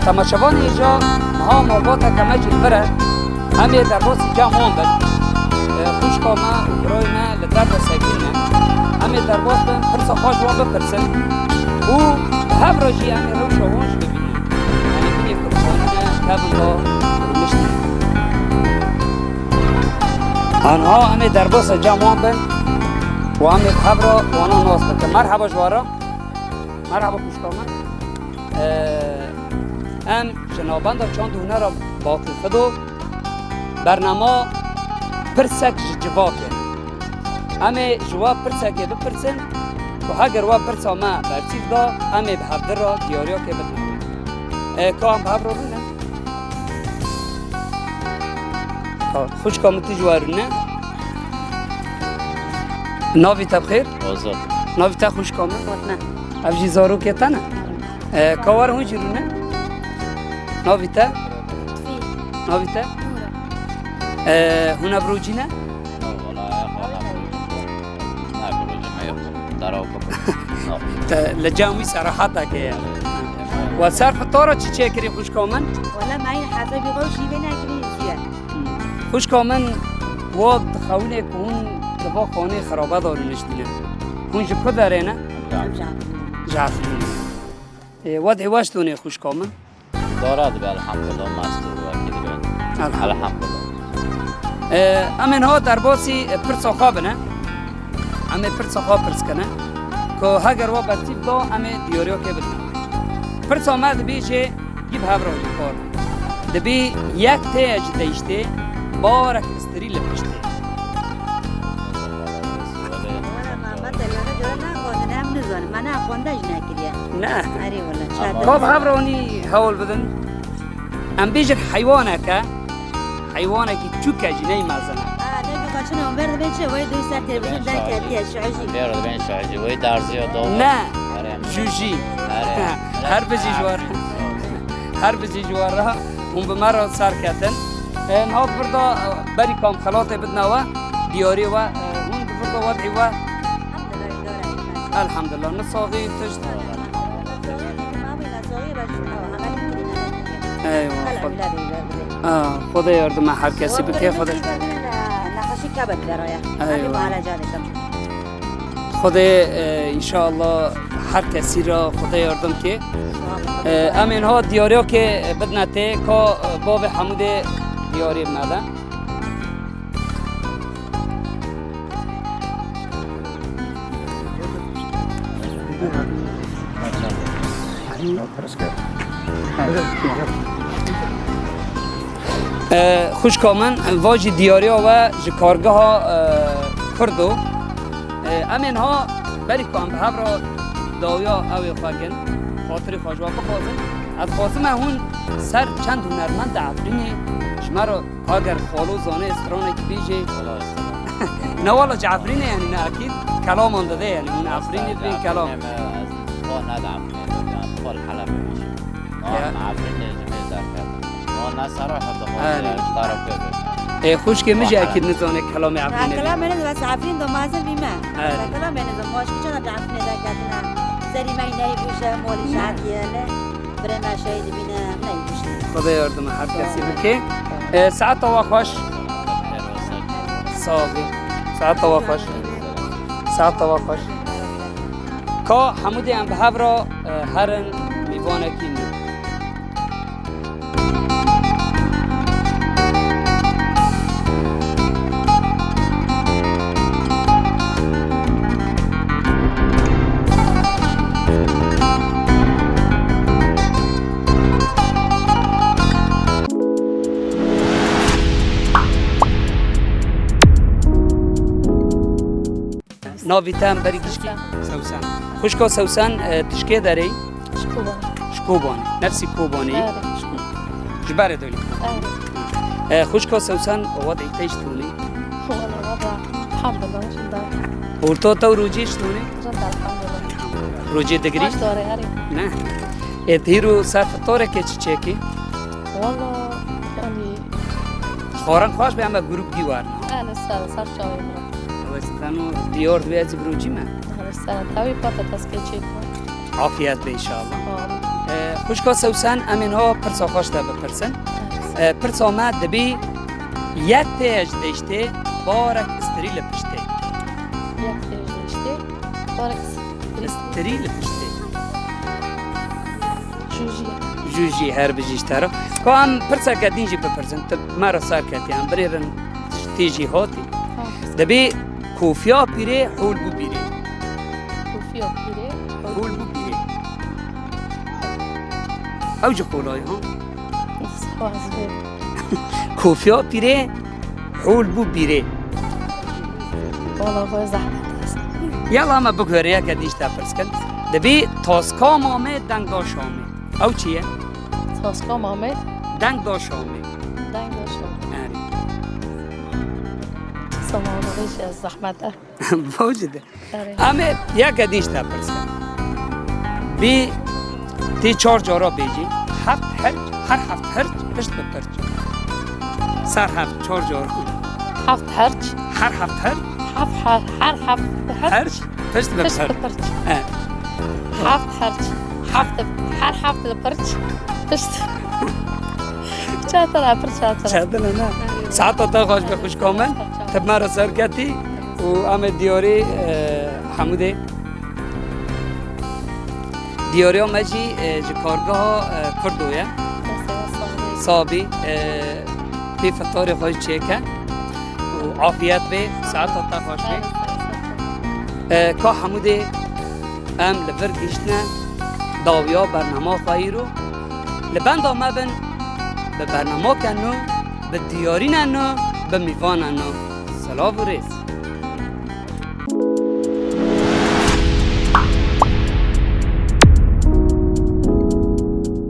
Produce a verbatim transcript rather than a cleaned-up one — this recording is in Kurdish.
Temaşevanê hêja, niha malbateke me jî li vir e. Em ê derbasî cem wan bin. E, xwişka me û birayê me li derve sekîn ne. Em ê derbas bin, pirsa xwe ji wan bipirsin. Û bi hev re jî em ê rewşa wan jî bibînin. Em ê binê ku dixwanîne, kevin da rûniştî. Anha em ê derbasa cem wan bin û em ê bi hev re wana nas bikin. Merheba ji we re. Merheba xwişka min. Ee, em ji Navenda Çand û Hunera Baqî Xido bernama Pirsek ji Civakê. Em ê ji we pirsekê bipirsin ku heger we pirsa me bersîv da, em ê bi hevdi re diyariyekê bidin. Ee, ka em bi hev re rûnin? Ha, xwişka min tu ji we rûne. Navî te bi xêr? Azad. Navî te xwişka min? Fatme. Ev jî zarokê te ne? E, ka were hûn jî rûne? Navî te? Lutfî. Navî te? Nûra. E, hûn ev rojî ne? Na, wala, wala, na, rojî me yok. Dara bak. Te li cem wî serahatekê ye. We ser fitara çi çêkirî xwişka min? Wala me yine hesabî xwe şîvê nekirî ziye. Xwişka min, wa dixewinê ku hûn di va xanê xirabe de rûniştîne. Hûn ji ku derê ne? Em ji Efrînê. Ji Efrînê. Ê, wedê we çi donê xwişka min? Dara dibe, elhamdulillah, mast û wekî dibe. Elhamdulillah. Elhamdulillah. Ê, em ê niha derbasî, e, pirsa xwe bine. Em ê pirsa xwe pirs kine. Ku heger we bersîv da, em ê diyariyekê bidin. Pirsa me dibêje, Yî bi hev re jî kar. Dibî yek tê ji deyştê, bawerek istirî li piştê. Wala Mehmet, te lehê cora nexwendin, em nizanin. Me ne xwende jî nekiriye. Ne. Erê wala, çar Ka bi hev re hûnî hewl bidin. Em bêjin heywaneke, heywanekî çûk e jî ney mezin e. Aa, ne bi kaçın Ömer de ben şey, vay dön ser televizyon derken diye, şu acı. Diyor da ben şu acı, vay darzı ya da. Ne. Jûjî. Her bijî ji we re. Her bijî ji we re. Hûn bi me re serketin. E, niha di vir de, e, berî ku em xelatê bidine we, diyarî we, e, hûn di vir de wedî we. Elhamdulillah, ne saxî tişt. Eywa, Xwedê. Aa, Xwedê yardim e her kesî bike, Xwedê. Eywa. Xwedê, e, înşallah her kesî re Xwedê yardim ke. E, em ê niha diyariyekê bidine tê, ka, e, bavê Hemûdê diyariyê me de. E, xwişka min, va jî diyariya we ji kargeha, e, Kurdo. E, em ê niha berî ku em bi hev re dawiya ew ê xwe kin, xatirê xwe ji we bixwazin. Ez dixwazim me hûn ser çend hunermend di Efrînê ji me re, eger xalo zanê stranekî bêjê. Ne wala ji Efrînê, yanî ne ekîd kelaman dide, yanî hûn Efrînê dibên kelam. Xwe ne di Efrînê de, xwe li Helebê jî. Ya. Efrînê ji vê derket. Wan ne serra heta xwe ji taraf bebe. Ê, xwişkê min jî ekîd nizane kelamê Efrînê. Kelamê ne, bes Efrîn de mezin bî me. Kelamê ne, maşkî çana di Efrînê derketine. Serî me ney bûje, molî şehidiyê ne. Birê me şehîd bîne, ney bûje. Xwedê yardim her kesî bike. Ê, saeta we xweş. Sağ ol. Saeta we xweş. Saeta we xweş. Ka hemû dê em bi hev re, e, herin mîvanekî nû. Navî te em berî gişkî? Sewsen. Sewsen. Xwişka Sewsen, e, tu ji kê derê yî? Ji Kobanê. Ji Kobanê. Nefsî Kobanê. Erê. Ji Kobanê. Ji berê doyli Kobanê. Erê. E, xwişka Sewsen, ova de tey ji tunî? Wala, wala. Elhamdulillah, ji da. Orta te û rojê ji tunî? Ji da, elhamdulillah. Rojê digirî? Baş dore, erê. Ne. E, hîro ser fitorekê çi çêkî? Wala, yanî. Xwarin xweş be, em e grûp dî werna. Erê, ser, ser çavê min. Ew ez zano diyar dibê ez birocî me. Erê, ser, tawî patates keçê ku. Afiyet be inşallah. Sağ ol. E, Xwişka Sewsen, em ê niha pirsa xwe ji te bipirsin. E, pirsa me dibî, yek têj deştê, barek stirî li piştê. Yek têj deştê, barek stirî. Stirî li piştê. Jûjî. Jûjî, her bijî ji te re. Ka em pirseke din jî bipirsin, tu me re ser ketî, em birêvin tê jî hatî. Tamam. Dibê kofiya pîrê hol bû bîrê. Kofiya pîrê hol bû bîrê. Ew jî qolay ha. Spas be. Kofiya pîrê hol bû bîrê. Wala xwe zehmet e. Yala me biguheriyeke dî ji te pirs kin. Dibê taska mamê deng da şamê. Ew çi ye? Taska mamê? Deng da şamê. Deng da şamê. Erê. Samanı zehmet e. Bavcı de. Erê. Em ê yeke dî ji te pirsin. Bî tî çar cara bêjî. Heft herç, her heft herç, pişt bi pirç. Ser heft, çar cara. Heft herç. Her heft herç. Heft her, her heft herç. Herç, pişt bi pirç. Pişt bi pirç. He. Heft herç. Heft, her heft li pirç. Pişt. Çatir e, pir çatir e. Çatir e, ne? Saeta te xweş be, xwişka min. Te bi me re ser ketî û em ê diyarî, e, hemû dê. Diyariya me jî, e, ji kargeha, e, Kurdo ye. Sabî, e, pê fitarê xwe jî çêke û afiyet bê, saeta te xweş bê. E, ka hemû dê em li vir gihiştine dawiya bernama xwe îro. Li benda me bin bi bernamake nû, bi diyarîne nû, bi mîvane nû. Silav û rêz.